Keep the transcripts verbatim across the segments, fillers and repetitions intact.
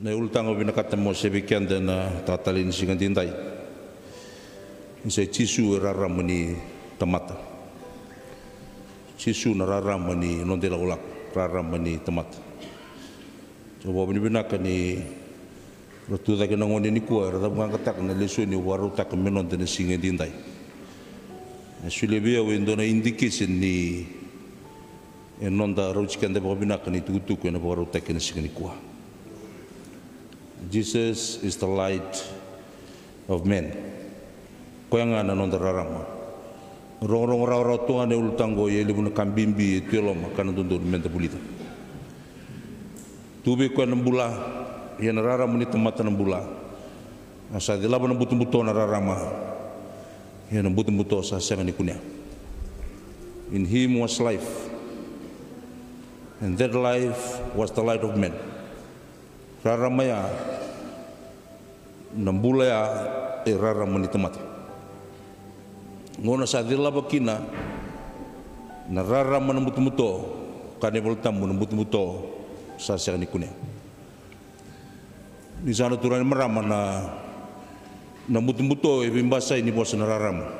Na ulutaga vinakata meu wasea vei keda ena itakatale ni siga edaidai. Ni sa i Jisu e rarama ni tamata. Jisu na rarama ni noda ilakolako, rarama ni tamata. Sa vakavinavinaka ni ra tu cake na gone nikua era cavuqaqataka na lesoni au vakarautaka me noda ena siga edaidai. E solia vei au e dua na indication ni e noda rauti keda vakavinaka na itukutuku ena vakarautaki ena siga nikua. Jesus is the light of men. Koya ga na noda rarama. Rogorogo rawarawa tu ga na ulutaga oqo, ia e levu na ka bibi e tu e loma ka na dodonu meda vulica. Tu vei koya na bula, ia na rarama ni tamata na bula. A sa cilava na butobuto na rarama. Ia na butobuto sa sega ni kunea. In him was life, and that life was the light of men. Rarama ya, na bula ya, e rarama ni tamata. Gauna sa cilava kina na rarama na butobuto, kaya na iVolatabu na butobuto sa sega ni kunea. Ni sa na turaga ni marama na, na butobuto e veibasai ni vosa na rarama.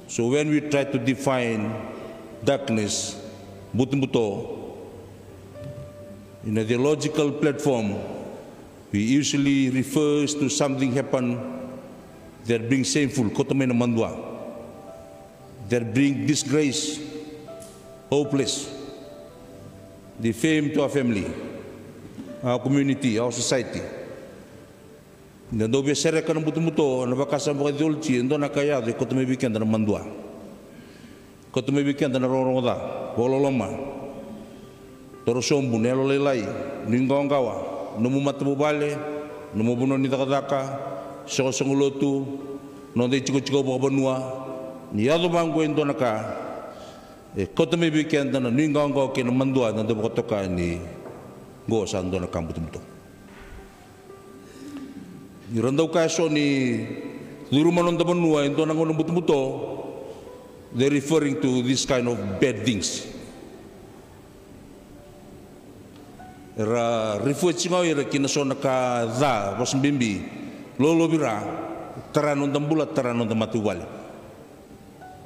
So when we try to define darkness, butobuto, in a theological platform, we usually refers to something happen that brings shameful, kauta mai na madua, that bring disgrace, hopeless, defame to our family, our community, our society. Ni da dau via sereka na butobuto ena vakasama vakatheoloji, e dua na ka e yaco e kauta mai vei keda na madua. Kauta mai vei keda na rogorogo ca, vakaloloma, torosobu, na yalolailai, nuiqawaqawa, nomu matavuvale, nomu vanua ni cakacaka, soqosoqo lotu, noda itikotiko vakavanua. Ni yaco vaqo e dua na ka e kauta mai vei keda na nuiqawaqawa kei na madua, eda dau vakatoka ni qo sa dua na ka butobuto. Ni ra dau kaya eso ni curuma na noda vanua e dua na gauna butobuto, they're referring to this kind of bad things. Era refer tiko ga o ira kina so na ka ca, vosa bibi, lolovira, tara na noda bula, tara na noda matavuvale.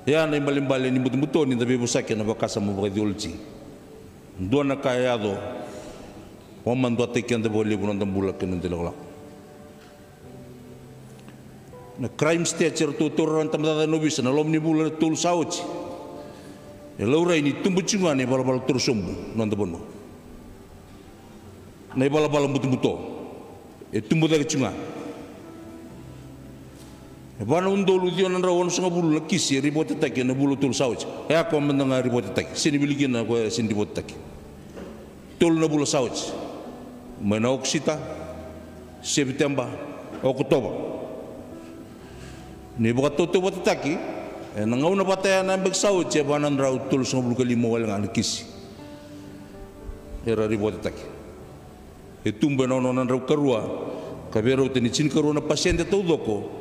Ia na ibalebale ni butobuto ni da veivosaki ena vakasama vakatheoloji. Dua na ka e yaco, vakamaduataki keda vakalevu na noda bula kei na noda ilakolako. Na crime stats eratou taura rawa na tabacakacaka ni ovisa ena loma ni vula tolu sa oti, e laurai ni tubu tiko ga na ivalavala torosobu ena noda vanua. Na ivalavala butobuto e tubu cake tiko ga. E va na udolu ciwa na drau onosagavulu na kisi e ripotetaki ena vula tolu sa oti. E a koya mada ga e ripotetaki, sega ni wili kina na koya e sega ni ripotetaki. Tolu na vula sa oti, mai na Okosita, Sepiteba, Okotova. Ni vakatautauvatataki, ena gauna vata ya na yabaki sa oti, e va na drau tolusagavulu ka lima wale ga na kisi era ripotetaki. E tubu ena ono na drau karua, ka vei rauta ni tinikarua na pasede taucoko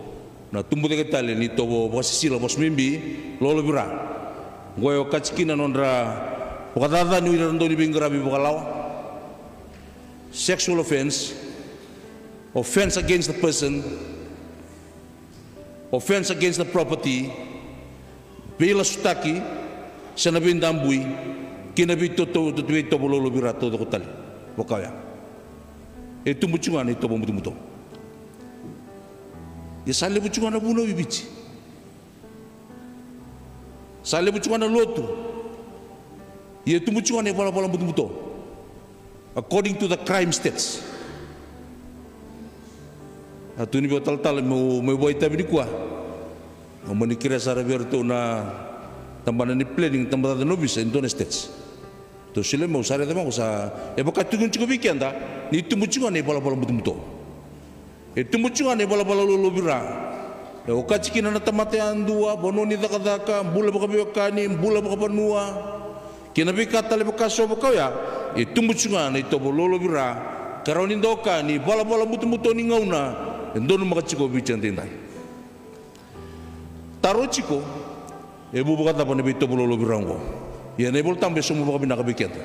na tubu cake tale ni itovo vakasisila, vosa bibi, lolovira. Oqo e okati kina na nodra vakacacani o ira era dau ni veiqaravi vakalawa, sexual offence, offence against the person, offence against the property, veilasutaki, se na veidabui, kei na veitoto-, veitovo lolovira taucoko tale vaka oya. E tubu tiko ga na itovo butobuto. Ia sa levu tiko ga na vunau i Viti. Sa levu tiko ga na lotu. Ia e tubu tiko ga na ivalavala butobuto. According to the crime stats. A tu ni vei au talatala meu, meu vakaitavi nikua. Au mani kerea sara vei iratou na tabana ni planning, tabacakacaka ni ovisa e dua na stats. Tou solia mai, au sa raica vaqo, sa e vaka tukuni tiko vei keda ni tubu tiko ga na ivalavala butobuto. E tubu tiko ga na ivalavala lolovira. E okati kina na tamata yadua, vanua ni cakacaka, bula vakaveiwekani, bula vakavanua, kei na veika tale vaka so vaka oya. E tubu tiko ga na itovo lolovira, ka rawa ni da oka ni valavala butobuto ni gauna e donumaka tiko o Viti edaidai. Taro tiko, e vu vakacava na veitovo lolovira oqo? Ia na iVolatabu e sauma vakavinaka vei keda.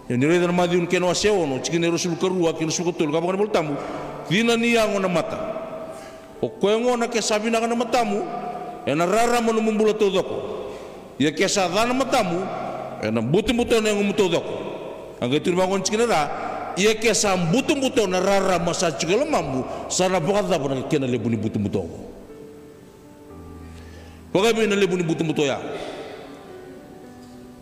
Ia ni raica na Maciu na kena wase e ono, tikina e ruasagavulu ka rua ki na ruasagavulu ka tolu, ka vaka na iVolatabu: Cina ni yago na mata. O koya gona ke sa vinaka na matamu, ena rarama nomu bula taucoko. Ia ke sa ca na matamu, ena butobuto na yagomu taucoko. A qai tukuna vaqo na tikina e ra: Ia ke sa butobuto na rarama sa tiko e lomamu, sa na vakacava na kena levu ni butobuto oqo? Vakaevei na levu ni butobuto ya?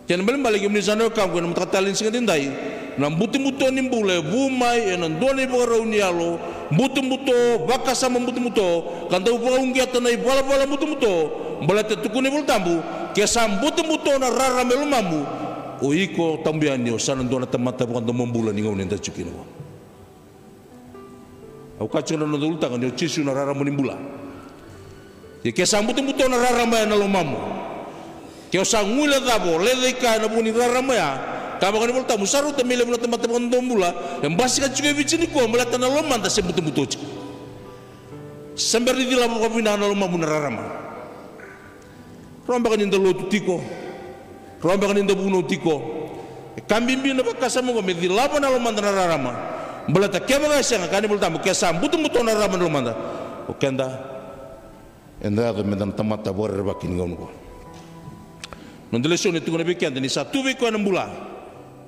Kena ibalebale, kemuni sa na wekaqu ena mataka talei ni siga edaidai, na butobuto ni bula e vu mai ena dua na ivakarau ni yalo butobuto, vakasama butobuto, ka dau vakauqeta na ivalavala butobuto. Baleta e tukuna na iVolatabu: Ke sa butobuto na rarama e lomamu, o iko tabu yani o sa na dua na tamata vakadomobula ni gauna eda tiko kina oqo. Au kaya tiko na noda ulutaga ni o Jisu na rarama ni bula. Ia ke sa butobuto na rarama ya ena lomamu, ke o sa guilecava, o lecaika ena vuku ni rarama ya, ka vaka na iVolatabu, sa rauta me levu na tamata vakadomobula e basika tiko e Viti nikua, baleta na lomada se butobuto tiko. Se bera ni cilava vakavinaka na lomamu na rarama. Rawa beka ni da lotu tiko, rawa beka ni da vunau tiko. E ka bibi na vakasama oqo, me cilava na lomada na rarama. Baleta kevaka e sega, kaya na iVolatabu, ke sa butobuto na rarama ena lomada, o keda eda yaco me da na tamata vakarerevaki ni gauna oqo. Noda lesoni e tukuna vei keda ni sa tu vei koya na bula.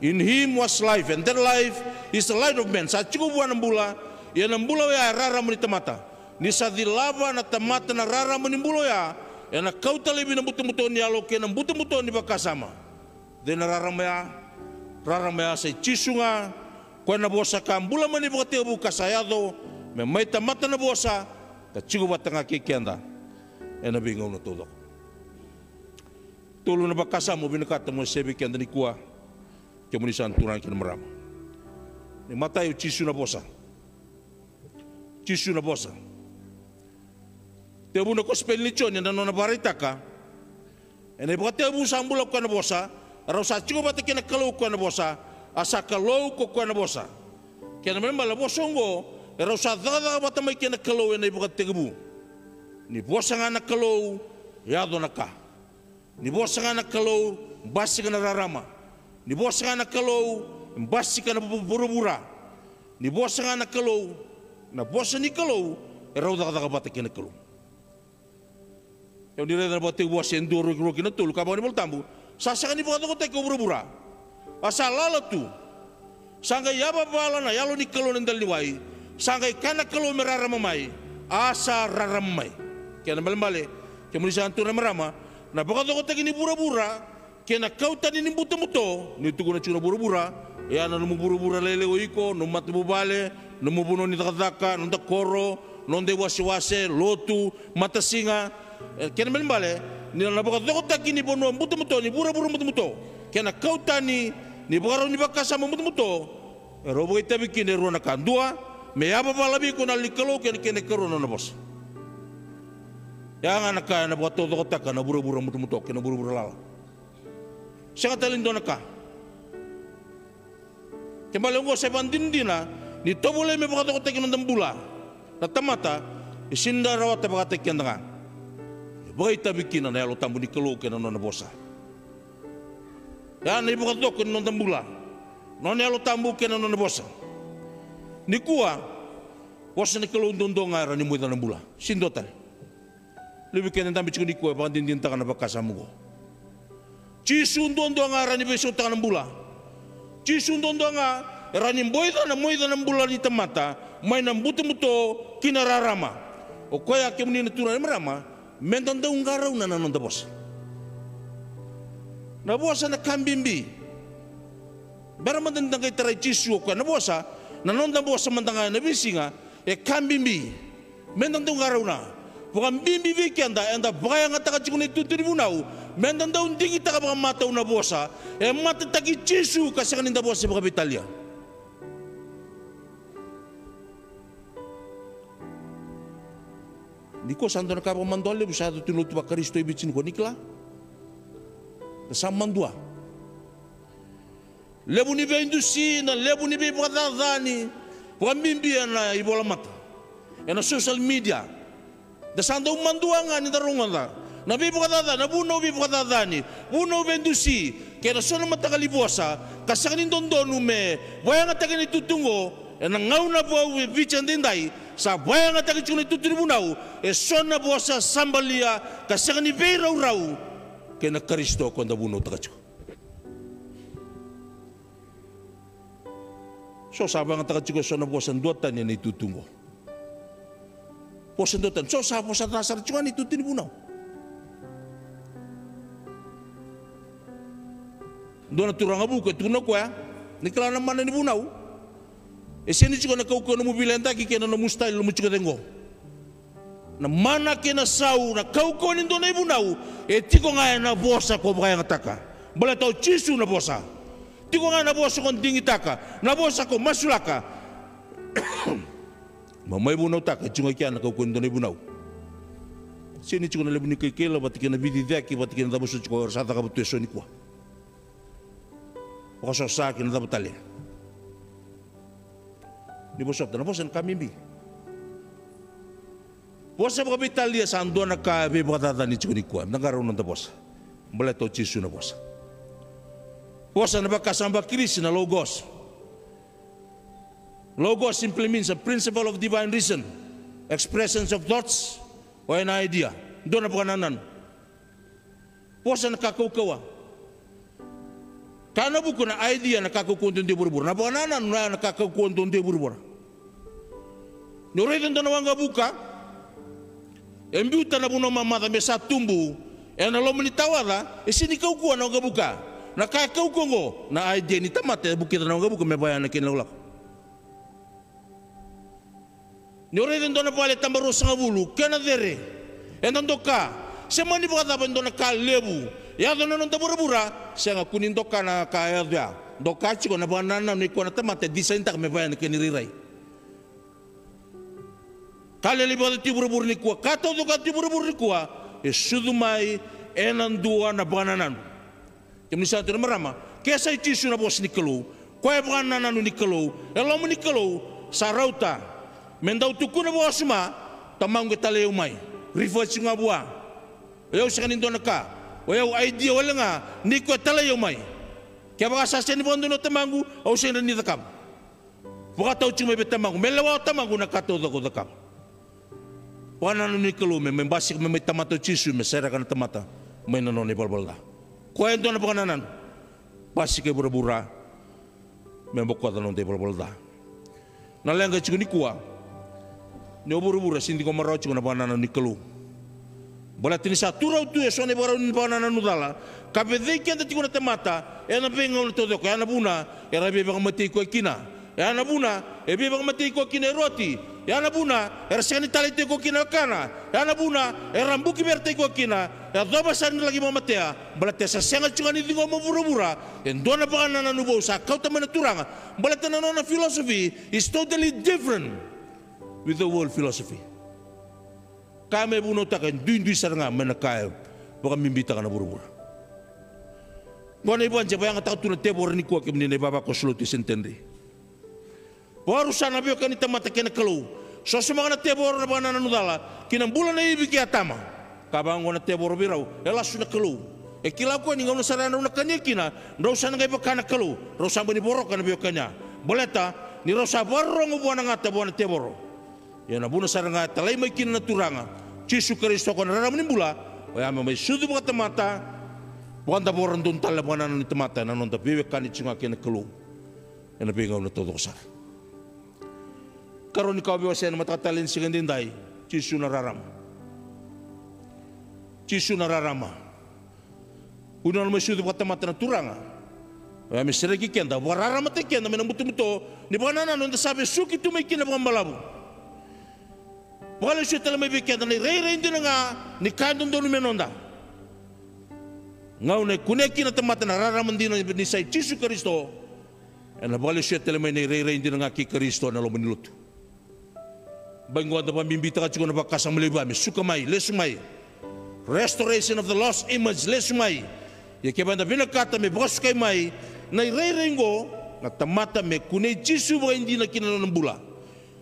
In him was life, and that life is the light of men. Sa tiko vua na bula, ia na bula oya e rarama ni tamata. Ni sa cilava na tamata na rarama ni bula oya, ena kauta laivi na butobuto ni yalo kei na butobuto ni vakasama. Cei na rarama ya? Rarama ya sa i Jisu ga, koya na vosa ka bula mai na ivakatekivu ka sa yaco me mai tamata na vosa, ka tiko vata ga kei keda ena veigauna taucoko. Tolu na vakasama au vinakata meu wasea vei keda nikua, kemuni sa na turaga kei na marama. Ni matai, o Jisu na vosa. Jisu na vosa. Tekivu na kosipeli nei Joni ena nona vakaraitaka, ena ivakatekivu sa bula ko koya na vosa, a rau sa tiko vata kei na Kalou ko koya na vosa, a sa Kalou ko koya na vosa. Kena ibalebale na vosa oqo, e rau sa cakacaka vata mai kei na Kalou ena ivakatekivu. Ni vosa ga na Kalou, yaco na ka. Ni vosa ga na Kalou, basika na rarama. Ni vosa ga na Kalou, basika na vu-, vuravura. Ni vosa ga na Kalou, na vosa ni Kalou, e rau cakacaka vata kei na Kalou. Ia ni raica na Vakatekivu wase e dua, ruarua ki na tolu, ka vaka na iVolatabu, sa sega ni vakacokotaki o vuravura. A sa lala tu. Sa qai yavavala na Yalo ni Kalou ena dela ni wai. Sa qai kaya na Kalou me rarama mai. A sa rarama mai. Kena ibalebale, kemuni sa na turaga, marama, na vakacokotaki ni vuravura kei na kau tani ni butobuto, ni tukuna tiko na vuravura, e a na nomu vuravura lailai o iko, nomu matavuvale, nomu vanua ni cakacaka, noda koro, noda iwasewase, lotu, matasiga. E, kena ibalebale, ni na vakacokotaki ni vanua butobuto, ni vuravura butobuto, kei na kau tani ni vakarau ni vakasama butobuto, e rau vakaitavi kina e rua na ka. Dua, me yavavala vei iko na Yalo ni Kalou, kei na, kei na kena ikarua na nona vosa. Ya ga na ka ena vakataucokotaka na vuravura butobuto kei na vuravura lala. Sega tale ni dua na ka. Kena ibalebale oqo sa ivakadinadina ni tovolei me vakacokotaki na noda bula na tamata, e sega ni da rawata vakataki keda ga. E vakaitavi kina na Yalo Tabu ni Kalou kei na nona vosa. Ya na ivakacoko ni noda bula, nona Yalo Tabu kei na nona vosa. Nikua, vosa ni Kalou duadua ga e rawa ni moica na bula. Sega ni dua tale. Levu vei keda dabe tiko nikua e vakadinadinataka na vakasama oqo. Jisu duadua ga e rawa ni veisautaka na bula. Jisu duadua ga e rawa ni boica na, moica na bula ni tamata mai na butobuto ki na rarama. O koya, kemuni na turaga, na marama, me da dau qarauna na noda vosa. Na vosa na ka bibi. Bera mada ni da qai tarai Jisu o koya na vosa, na noda vosa mada ga ena veisiga e ka bibi. Me da dau qarauna. Vakabibi vei keda eda vakayagataka tiko na itutu ni vunau, me da dau digitaka vakamatau na vosa. E matataki Jisu ka sega ni da vosa vakaveitalia. Nikua sa dua na ka vakamadua levu sa yaco tu ena lotu vaKarisito e Viti nikua, ni kila. Da sa madua. Levu ni veidusi, na levu ni veivakacacani, vakabibi ena ivolamata, ena social media. Da sa dau madua ga ni da rogoca na veivakacacani, na vunau veivakacacani, vunau veidusi, kei na so na mataqali vosa ka sega ni dodonu me vakayagataki na itutu oqo, ena gauna vou e Viti edaidai sa vakayagataki tiko na itutu ni vunau e so na vosa sabalia ka sega ni veiraurau kei na Karisito ko da vunautaka tiko. So sa vakayagataka tiko e so na vosa duatani ena itutu oqo. Vosa duatani, so sa vosa ca sara tiko ga na itutu ni vunau. Dua na turaga vuku e tukuna o koya ni kila na mana ni vunau. E sega ni tiko na kaukauwa nomu viledaki kei na nomu style nomu tiko cegu. Na mana kei na sau, na kaukauwa ni dua na ivunau e tiko ga ena vosa ko vakayagataka. Baleta o Jisu na vosa. Tiko ga na vosa ko digitaka, na vosa ko masulaka. Mo mai vunautaka, e tiko ga kina na kaukauwa ni dua na ivunau. Sega ni tiko na levu ni kaikaila vata kei na veiciciyaki vata kei na cava soti ko era sa cakava tu e so nikua. Vakasosa kei na cava tale. Ni vosota, na vosa na ka bibi. Vosa vakaveitalia sa dua na ka e veivakacacani tiko nikua. Da qarauna noda vosa. Baleta o Jisu na vosa. Vosa na vakasama vaKirisi na logos. Logos simply means a principle of divine reason, expressions of thoughts, or an idea. Dua na vakanananu. Vosa na ka kaukauwa. Ka na vuku na idea na ka kaukauwa duadua e vuravura. Na vakanananu na ka kaukauwa duadua e vuravura. Ni o raica e dua na waqavuka e biuta na vanua mamaca me sa tubu ena loma ni tawaca, e sega ni kaukauwa na waqavuka. Na ka e kaukauwa oqo na idea ni tamata e vukica na waqavuka me vaya na kena lakolako. Ni o raica e dua na vale tabaruasagavulu kei na cere, eda doka, se mani vakacava e dua na ka levu e yaco na noda vuravura, sega, kua ni doka na ka e yaco ya. Doka tiko na vakanananu nei koya na tamata e disainitaka me vaya na kena irairai. Ka lailai vakaca tu e vuravura nikua, ka taucoko tu e vuravura nikua, e sucu mai ena dua na vakanananu. Kemuni sa tu na marama, ke sa i Jisu na vosa ni Kalou, koya e vakanananu ni Kalou, e loma ni Kalou, sa rauta me dau tukuna vakawasoma, Tamaqu e talai au mai. Refer tiko ga vua. O yau sega ni dua na ka. O yau idea wale ga ni ko e talai au mai. Kevaka sa sega ni vakadonui o Tamaqu, au sega ni cakava. Vakatau tiko mai vei Tamaqu, me lewa o Tamaqu na ka taucoko au cakava. Vakanananu ni Kalou me, me basika, me mai tamata o Jisu me sereka na tamata mai na nona ivalavala ca. Koya e dua na vakanananu. Basika e vuravura me bokoca na noda ivalavala ca. Na leqa e tiko nikua, ni o vuravura sega ni ciqoma rawa tiko na vakanananu ni Kalou. Baleta ni sa tu rawa tu e so na ivakarau ni vakanananu cala, ka vecei keda tiko na tamata ena veigauna taucoko. Ya na vuna era veivakamatei koya kina. Ya na vuna e veivakamatei koya kina o Eroti. Ya na vuna era sega ni talai koya kina na wekana. Ya na vuna era buki vei ira koya kina. E yacova sara ni laki vakamatea. Baleta e sa sega tiko ga ni ciqoma o vuravura e dua na vakanananu vou sa kauta mai na Turaga. Baleta na nona philosophy is totally different with the world philosophy. Ka me vunautaka e duidui sara ga mai na ka e vakabibitaka na vuravura. Qo na ivakadinadina e vakayagataka tu na tevoro nikua, kemuni na ivavakoso lotu e Centenary. Vakarusa na veiwekani tamata kei na Kalou. Sosomitaka na tevoro na vakanananu cala ki na bula nei Ivi kei Atama. Ka vaka oqo na tevoro vei rau, e lasu na Kalou. E kila o koya ni gauna sara ya drau na kania kina, drau sa na qai vaka na Kalou. Rau sa bau ni voroka na veiwekani ya. Baleta ni rau sa vakarorogo vua na gata, vua na tevoro. Ia na vuna sara ga e talai mai kina na Turaga Jisu Karisito, ko na rarama ni bula, oya me mai sucu vakatamata, vakadavora donu tale na vakanananu ni tamata ena noda veiwekani tiko ga kei na Kalou ena veigauna taucoko sara. Karua ni ka au via wasea ena mataka tale ni siga edaidai, Jisu na rarama. Jisu na rarama. Kua ni nona mai sucu vakatamata na Turaga. Oya me sereki keda, vakararamataki keda mai na butobuto ni vakanananu eda sa vesuki tu mai kina vakabalavu. Vakalesuya tale mai vei keda na irairai dina ga ni ka e dodonu me noda. Gauna e kunea kina na tamata na rarama dina ni sa i Jisu Karisito, ena vakalesuya tale mai na irairai dina ga kei Karisito ena loma ni lotu. Bai qo da vakabibitaka tiko na vakasama levu ya me suka mai, lesu mai. Restoration of the lost image, lesu mai. Ia kevaka eda vinakata me vakasukai mai na irairai qo, na tamata me kunei Jisu vakaidina ki na nona bula.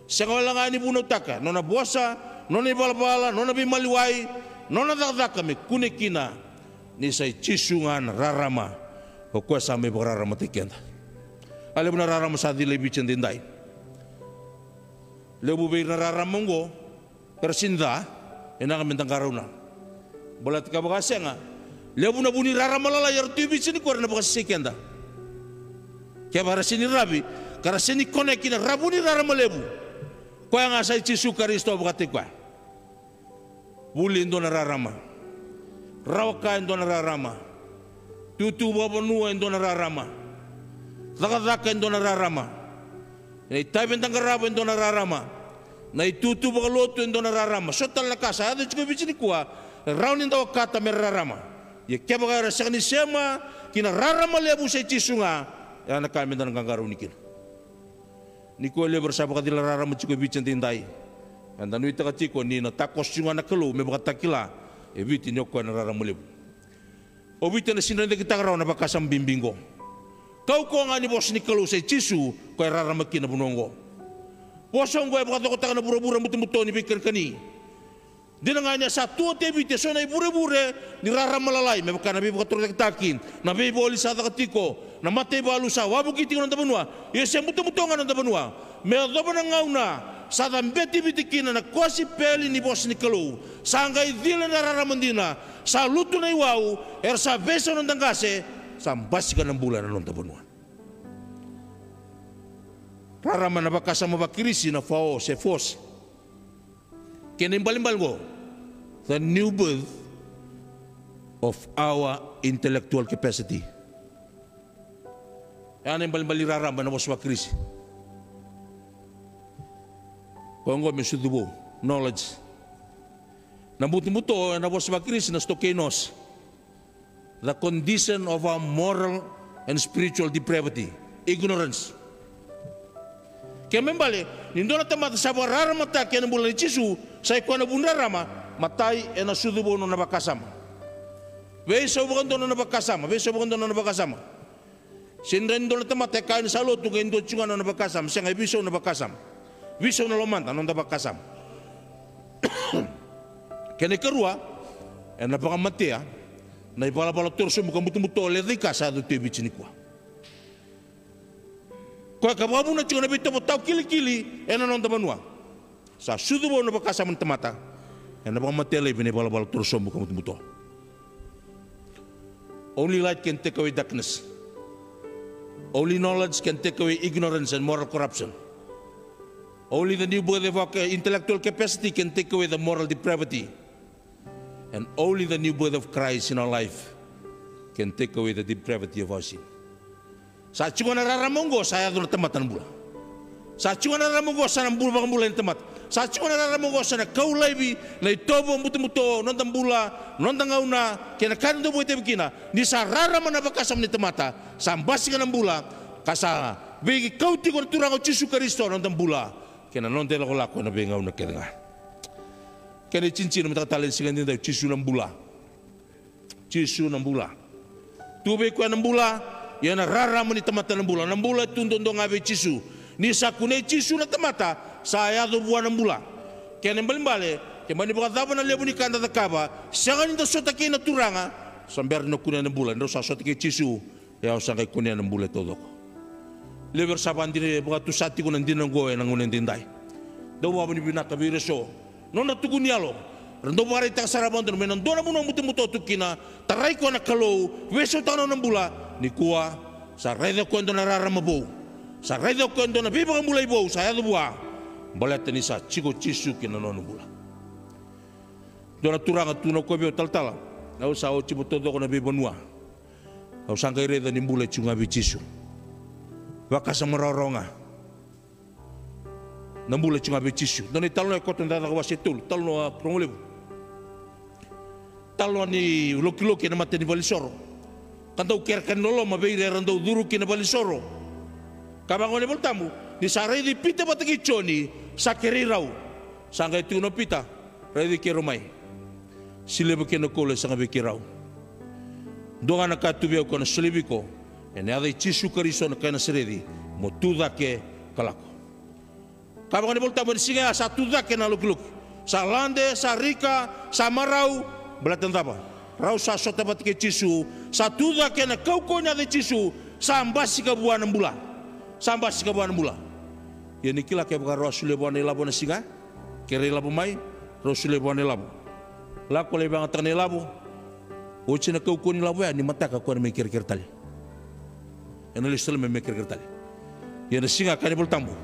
Sega wale ga ni vunautaka nona vosa, nona ivalavala, nona veimaliwai, nona cakacaka, me kunei kina ni sa i Jisu ga na rarama. O koya sa mai vakararamataki keda. A levu na rarama sa cila e Viti edaidai. Levu vei ira na rarama oqo era sega ni ca, e vinaka meda qarauna. Baleta kevaka sega, levu na vu ni rarama lalai era tu e Viti nikua era na vakasesei keda. Kevaka era sega ni ravi, ka ra sega ni konea kina na vu ni rarama levu. Koya ga sa i Jisu Karisito vakataki koya. Vuli e dua na rarama. Rawa ka e dua na rarama. Tutu vakavanua e dua na rarama. Cakacaka e dua na rarama. Na itavi eda qarava e dua na rarama. Na itutu vakalotu e dua na rarama. So tale na ka sa yaco tiko e Viti nikua, e rawa ni da okata me rarama. Ia kevaka era sega ni sema ki na rarama levu sa i Jisu ga, ya na ka meda na qaqarauni kina. Nikua levu era sa vakacila rarama tiko e Viti edaidai. Eda nuitaka tiko ni na takoso tiko ga na Kalou me vakatakila e Viti ni o koya na rarama levu. O Viti ena sega ni raica kitaka rawa na vakasama bibi oqo. Kaukauwa ga ni vosa ni Kalou sa i Jisu, koya e rarama kina na vanua oqo. Vosa oqo e vakacokotaka na vuravura butobuto ni veikanikani. Dina ga ni a sa tu oti e Viti eso na ivurevure ni rarama lalai, me vaka na veivakatorocaketaki, na veivoli sa caka tiko, na mataivalu sa wavoki tiko na noda vanua, ia se butobuto ga na noda vanua. Me yacova na gauna sa cabeti Viti kina na kosipeli ni vosa ni Kalou, sa qai cila na rarama dina, sa lutu na iwau, era sa veisau na noda qase, sa basika na bula ena noda vanua. Rarama ena vakasama vaKirisi na fao se force. Kena ibalebale oqo, the new birth of our intellectual capacity. Ya na ibalebale ni rarama ena vosa vaKirisi. Koya oqo me sucu vou, knowledge. Na butobuto ena vosa vaKirisi na stokenos. The condition of our moral and spiritual depravity, ignorance. Kena ibalebale, ni dua na tamata sa vakararamataki ena bula nei Jisu, sa i koya na vu ni rarama. Matai, ena sucu vou na nona vakasama. Veisau vakadua na nona vakasama, veisau vakadua na nona vakasama. Sega ni dua na tamata e kaya ni sa lotu qai dua tiko ga na nona vakasama, sega, e veisau na vakasama. Veisau na lomada, na noda vakasama. Kena ikarua, ena vakamatea na ivalavala torosobu ka butobuto, lecaika sa yaco tu e Viti nikua. Koya ka vakavuna tiko na veitovo tawa kilikili ena noda vanua. Sa sucu vou na vakasama ni tamata, ena vakamatea laivi na ivalavala torosobu ka butobuto. Only light can take away darkness. Only knowledge can take away ignorance and moral corruption. Only the new birth of our intellectual capacity can take away the moral depravity. And only the new birth of Christ in our life can take away the depravity of our sin. Sa tiko na rarama oqo sa yaco na tamata na bula. Sa tiko na rarama oqo sa na bula vakabulai na tamata. Sa tiko na rarama oqo sa na kau laivi na itovo butobuto, noda bula, noda gauna, kei na ka eda dau vakaitavi kina. Ni sa rarama na vakasama ni tamata, sa basika na bula, ka sa veikau tiko na Turaga o Jisu Karisito na noda bula kei na noda ilakolako ena veigauna kece ga. Kena itinitini, mataka tale ni siga edaidai, o Jisu na bula. Jisu na bula. Tu vei koya na bula, ia na rarama ni tamata na bula. Na bula e tu duadua ga vei Jisu. Ni sa kunei Jisu na tamata, sa yaco vua na bula. Kena ibalebale, ke mani vakacava na levu ni ka da cakava, sega ni da sota kei na Turaga, sa bera ni o kunea na bula. Ni drau sa sota kei Jisu, e, au sa qai kunea na bula e taucoko. Levu era sa vakadinadinataka tiko na dina oqo ena gauna edaidai. Dau vakavinavinaka vei ira eso, nodra tukuni yalo, ra dau vakaraitaka sara vakadodonu mai na dua na vanua butobuto tu kina, tarai koya na Kalou, veisautaka na nona bula. Nikua sa raica o koya e dua na rarama vou. Sa raica o koya e dua na veivakabulai vou sa yaco vua, baleta ni sa tiko o Jisu ki na nona bula. Dua na turaga tukuna o koya vei au, talatala, au sa oti taucoko na veivanua. Au sa qai raica ni bula e tiko ga vei Jisu. Vakasama rawarawa ga. Na bula e tiko ga vei Jisu. Dua na italanoa e koto Cakacaka wase tolu, talanoa rogo levu. Talanoa ni lokiloki ena mata ni valenisoro, ka dau kerekere ni loloma vei ira era dau curu ki na valenisoro. Ka vaka gona iVolatabu, ni sa raici Pita vata kei Joni, sa kerei rau. Sa qai tukuna o Pita, raici keirau mai. Sileva kei na koula e sega vei keirau. Dua ga na ka e tu vei au kau na solia vei iko. Ena yaca i Jisu Karisito na kai Nasareci, mo tu cake ka lako. Ka vaka gona iVolatabu, ena siga ya sa tu cake na lokiloki. Sa lade, sa rika, sa marau. Baleta na cava? Rau sa sota vata kei Jisu, sa tu cake na kaukauwa ni yaca i Jisu, sa basika vua na bula. Sa basika vua na bula. Ia ni kila kevaka rau a solia vua na ilavo na siga, kere ilavo mai, rau solia vua na ilavo. Lako lai vayagataka na ilavo. Oti na kaukauwa ni ilavo ya, ni mataka koya na mai kerekere tale. Ena lesu tale mai me kerekere tale. Ia na siga kaya na iVolatabu,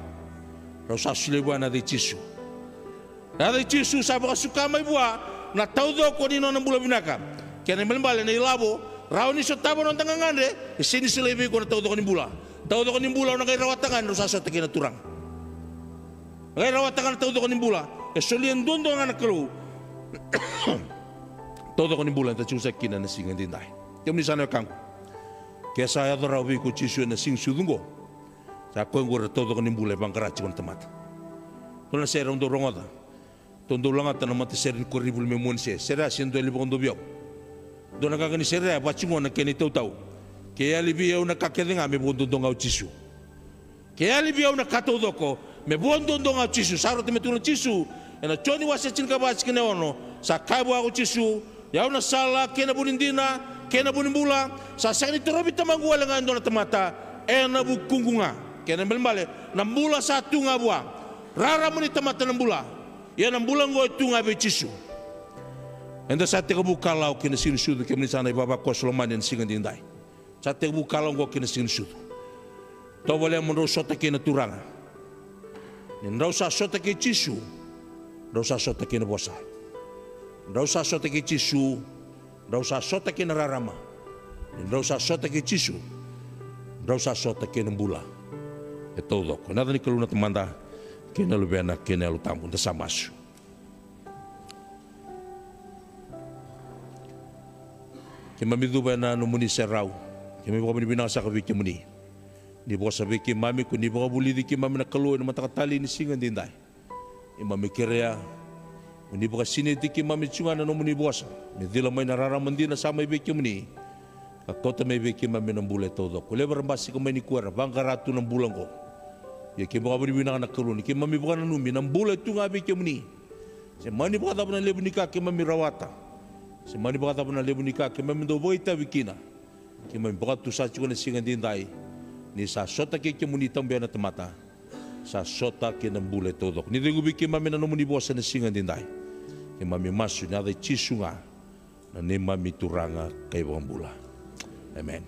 rau sa solia vua na yaca i Jisu. Na yaca i Jisu sa vakasuka mai vua na taucoko ni nona bula vinaka. Kena ibalebale na ilavo, rawa ni sotava na noda gagadre, e sega ni solia vei iko na taucoko ni bula. Taucoko ni bula o na qai rawata ga ni rau sa sota kei na Turaga. Na qai rawata ga na taucoko ni bula, e solia duadua ga na Kalou. Taucoko ni bula eda tiko saka kina na siga edaidai. Kemuni sa na wekaqu, ke sa yaco rawa vei iko o Jisu ena siga ni sucu oqo, sa koya oqori na taucoko ni bula e vaqara tiko na tamata. Dua na sere au dau rogoca. Dou dau lagata na matasere ni koronivuli mai Monise. Sere ya se dua e lai vakadovi au. Dua na qaqa ni sere ya e vakaciqo na kena itautau. Ke yali vei au na ka kece ga, me vodo dou ga o Jisu. Ke yali vei au na ka taucoko, me vodo dou ga o Jisu. Sa rauta me tukuna o Jisu ena Joni wase tinikava tikina e ono. Sa kaya vua ko Jisu, o au na sala kei na vu ni dina kei na vu ni bula. Sa sega ni torovi Tamaqu wale ga e dua na tamata ena vukuqu ga. Kena ibalebale na bula sa tu ga vua. Rarama ni tamata na bula. Ia na bula oqo e tu ga vei Jisu. Eda sa tekivu kalawa ki na siga ni sucu, kemuni sa na ivavakoso lomani ena siga edaidai. Sa tekivu kalawa oqo ki na siga ni sucu. Tovolea mo drau sota kei na Turaga. Ni drau sa sota kei Jisu, drau sa sota kei na vosa. Drau sa sota kei Jisu, drau sa sota kei na rarama. Ni drau sa sota kei Jisu, drau sa sota kei na bula e taucoko. Ena yaca ni Kalou na Tamada kei na Luvena kei na Yalo Tabu, da sa masu. Keimami cuva ena nomuni serau. Keimami vakavinavinaka saka vei kemuni. Ni vosa vei keimami, ko ni vakavulici keimami na Kalou ena mataka talei ni siga edaidai. Keimami kerea mo ni vakasinaiti keimami tiko ga na nomuni vosa, me cila mai na rarama dina sa mai vei kemuni, ka kauta mai vei keimami na bula e taucoko. Levu era basika mai nikua era vaqara tu na bula oqo. Ia keimami vakavinavinaka na Kalou ni keimami vakananumi na bula e tu ga vei kemuni. Se mani vakacava na levu ni ka keimami rawata, se mani vakacava na levu ni ka keimami dau vakaitavi kina, keimami vakatusa tiko na siga edaidai ni sa sota kei kemuni, tabea na tamata, sa sota kei na bula e taucoko. Ni cegu vei keimami na nomuni vosa na siga edaidai. Keimami masu ena yaca i Jisu ga, na neimami Turaga ka iVakabula. Emeni.